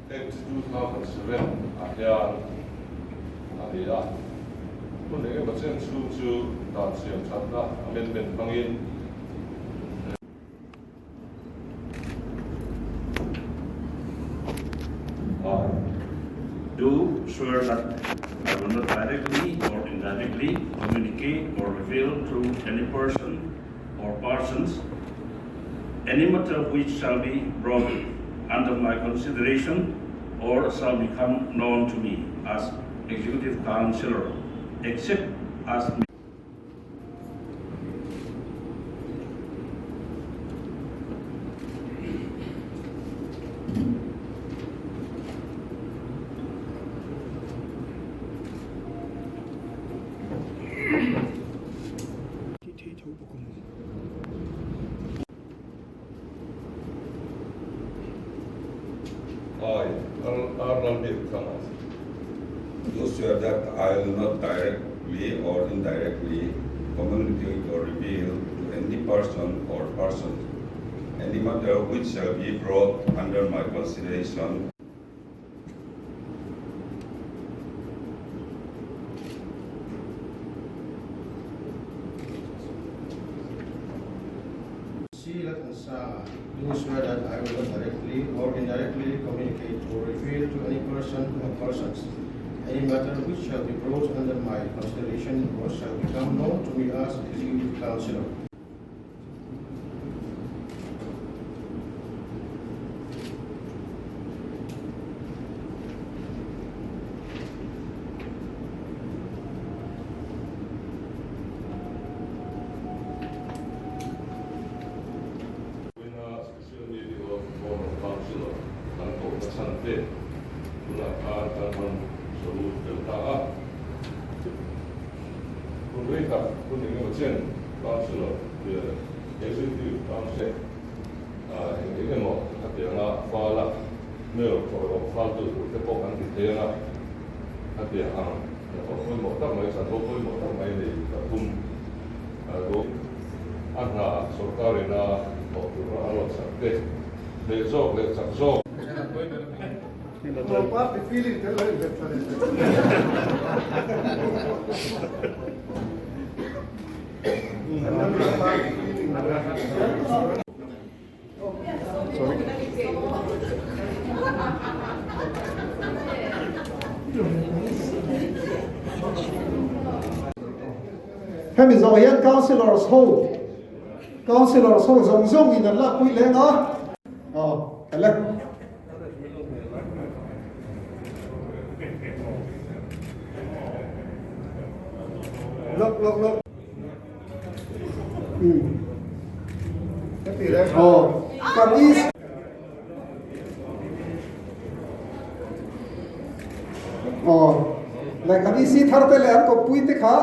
Act 2007 ah hian a ni a. Hun eng emaw chen chhung chu dan siam thatna amendment hmangin I do swear that I will not directly or indirectly communicate or reveal to any person or persons any matter which shall be brought under my consideration or shall become known to me as Executive Councillor, except as I, Arnold Biakthanga. Do swear that I will not directly or indirectly communicate or reveal to any person or persons any matter which shall be brought under my consideration. C. Lalthansanga, Do swear that I will not directly or indirectly communicate or reveal to any person or persons any matter which shall be brought under my consideration or shall become known to me as Executive Councillor. Vawiina Special Meeting of Board of Councillor kan kohna chhan te tunah khan kan han salut fel ta a. Hun rei tak hun eng emaw chen Councillor leh Executive Council eng eng emaw a tianga fala mail thawhlawm faltu tur te pawh kan ti thei ang a, a tiang ang hnathawh pawimawh tak mai chanvo pawimawh tak mai nei pathum dawn a hna sorkar ina thawh tura a ruatsak te hneh zawk leh chak zawk. Hemi zawh hian councillors ho councillors ho zawng zawng in an lakpui leng a. Aw, ele. Lok lok lok. Aw, kan is Aw, leh kan isi thar te leh an kawppui te kha.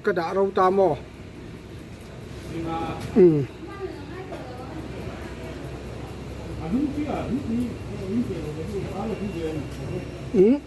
Ka dah ro ta maw? Umm. Umm.